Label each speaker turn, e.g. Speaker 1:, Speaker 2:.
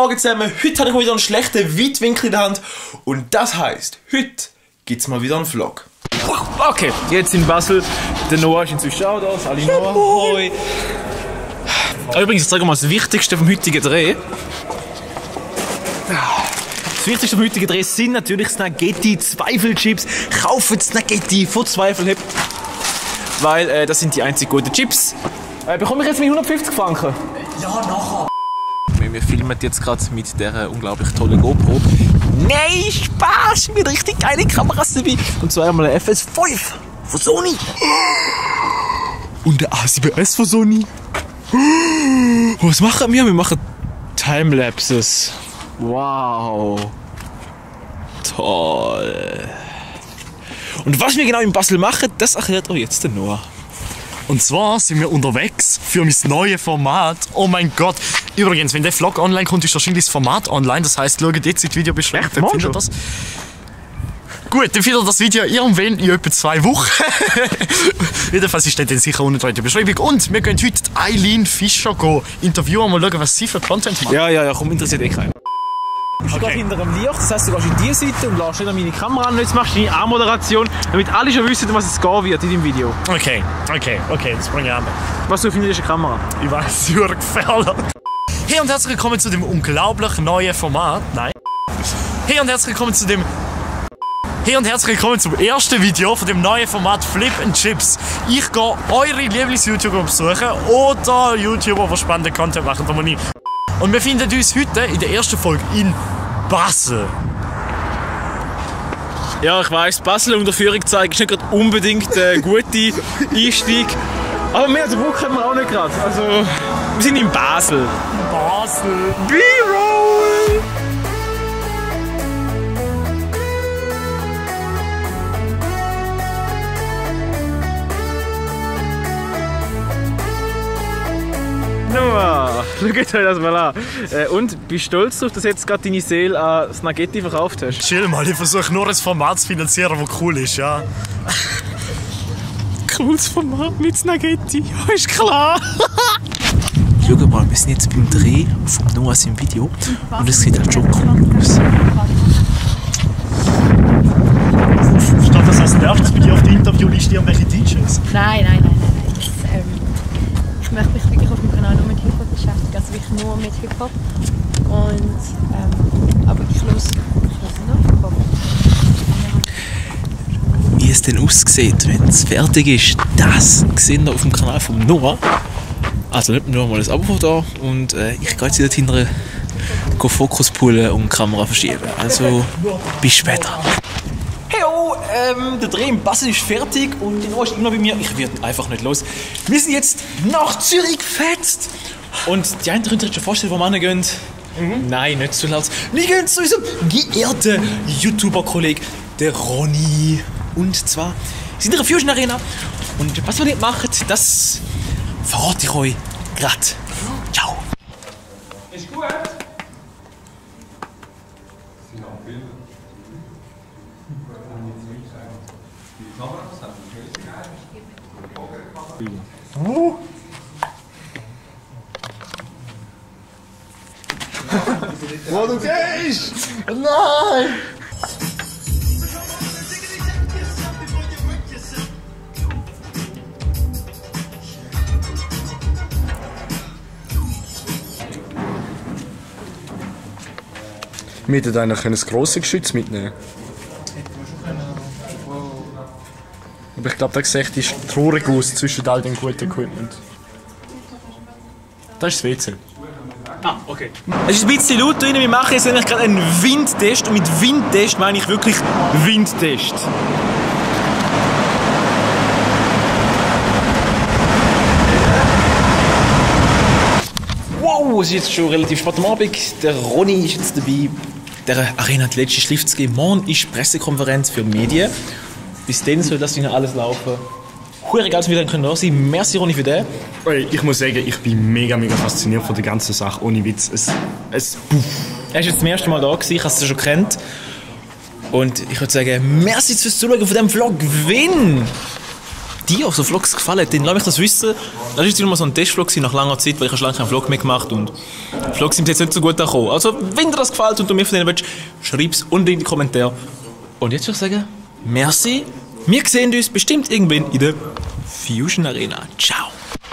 Speaker 1: Morgen zusammen, heute habe ich mal wieder einen schlechten Weitwinkel in der Hand und das heisst, heute gibt es mal wieder einen Vlog.
Speaker 2: Okay, jetzt in Basel, der Noah ist inzwischen auch da, Sali Noah, hoi. Übrigens, ich sage mal, das Wichtigste vom heutigen Dreh. Das Wichtigste vom heutigen Dreh sind natürlich Snaghetti, Zweifelchips. Kauft Snaghetti von Zweifel, weil das sind die einzig guten Chips. Bekomme ich jetzt meine 150 Franken?
Speaker 1: Ja, nachher.
Speaker 2: Wir filmen jetzt gerade mit dieser unglaublich tollen GoPro. Nein, Spaß! Mit richtig geile Kameras dabei. Und zwar einmal eine FS5 von Sony. Und eine A7S von Sony. Was machen wir? Wir machen Timelapses. Wow. Toll. Und was wir genau in Basel machen, das erklärt euch jetzt der Noah.
Speaker 3: Und zwar sind wir unterwegs für mein neues Format. Oh mein Gott. Übrigens, wenn der Vlog online kommt, ist wahrscheinlich das Format online. Das heisst, schaut jetzt in die Videobeschreibung. Dann findet ihr das. Gut, dann findet ihr das Video irgendwann in etwa 2 Wochen. Jedenfalls ist das sicher unten in der Beschreibung. Und wir gehen heute Eileen Fischer interviewen und mal schauen, was sie für Content macht.
Speaker 2: Ja, komm, interessiert eh keinen. Ich stehe hinter dem Licht, das heisst, du gehst in diese Seite und lässt nicht an meine Kamera an. Jetzt machst du deine Anmoderation, damit alle schon wissen, was es gehen wird in deinem Video.
Speaker 3: Okay, das bringe ich an.
Speaker 2: Was du findest, ist eine Kamera?
Speaker 3: Ich weiß, es ist gefährlich. Hey und herzlich willkommen zu dem unglaublich neuen Format. Nein. Hey und herzlich willkommen zum ersten Video von dem neuen Format Flip and Chips. Ich gehe eure Lieblings-YouTuber besuchen oder YouTuber, die spannenden Content machen. Und wir finden uns heute in der ersten Folge in Basel.
Speaker 2: Ja, ich weiss, Basel unter Führung zeigen ist nicht gerade unbedingt ein guter Einstieg. Aber mehr als Bruck haben wir auch nicht gerade. Also, wir sind in Basel. B-Roll! Noah, schau euch das mal an. Und bist du stolz darauf, dass du jetzt gerade deine Seele an Snaghetti verkauft hast?
Speaker 3: Chill mal, ich versuche nur ein Format zu finanzieren, das cool ist, ja.
Speaker 2: Cooles Format mit Snaghetti, ja, ist klar. Schau mal, wir sind jetzt beim Dreh von Noahs im Video und es sieht halt schon cool aus.
Speaker 3: Statt das als nächstes bei dir auf der Interviewliste irgendwelche DJs?
Speaker 4: Nein. Ich möchte mich wirklich auf dem Kanal nur mit Hip-Hop beschäftigen, also wirklich nur mit Hip-Hop. Aber ich höre nur Hip-Hop.
Speaker 2: Wie es denn aussieht, wenn es fertig ist, das seht ihr auf dem Kanal von Noah. Also nicht nur mal das Abo von da und ich gehe jetzt wieder hinterher Fokus pullen und die Kamera verschieben. Also bis später. Heyo, der Dreh in Basel ist fertig und der Noah ist immer noch bei mir. Ich werde einfach nicht los. Wir sind jetzt nach Zürich gefetzt. Und die einen können sich schon vorstellen, wo wir hingehen. Nein, nicht zu laut. Wir gehen zu unserem geehrten YouTuber-Kollegen, der Ronny. Und zwar sind in der Fusion Arena. Und was wir nicht machen, das verrate ich euch gerade. Ciao.
Speaker 1: Ist gut?
Speaker 3: Wo du gehst! Nein! Wir hätten eigentlich ein grosses Geschütz mitnehmen. Aber ich glaube, das Gesicht ist traurig aus zwischen all dem guten Equipment. Das ist das WC.
Speaker 2: Ah, okay. Es ist ein bisschen laut drin. Wir machen jetzt eigentlich gerade einen Windtest. Und mit Windtest meine ich wirklich Windtest. Wow, es ist jetzt schon relativ spät am Abend. Der Ronny ist jetzt dabei, der Arena die letzte Schliff zu geben. Morgen ist Pressekonferenz für die Medien. Bis dann soll das Ihnen alles laufen. Hure geil, dass wir wieder da sein. Merci Ronny für den.
Speaker 3: Ich muss sagen, ich bin mega fasziniert von der ganzen Sache. Ohne Witz. Er ist
Speaker 2: jetzt zum ersten Mal da gewesen, ich habe es schon kennt. Und ich würde sagen, merci fürs Zuschauen von diesem Vlog. Wenn dir so Vlogs gefallen, dann lass mich das wissen. Das war jetzt mal so ein Testvlog nach langer Zeit, weil ich habe schon lange keinen Vlog mehr gemacht und Vlogs sind jetzt nicht so gut gekommen. Also, wenn dir das gefällt und du mehr von denen willst, schreib es unten in die Kommentare. Und jetzt würde ich sagen, merci. Wir sehen uns bestimmt irgendwann in der Fusion Arena. Ciao.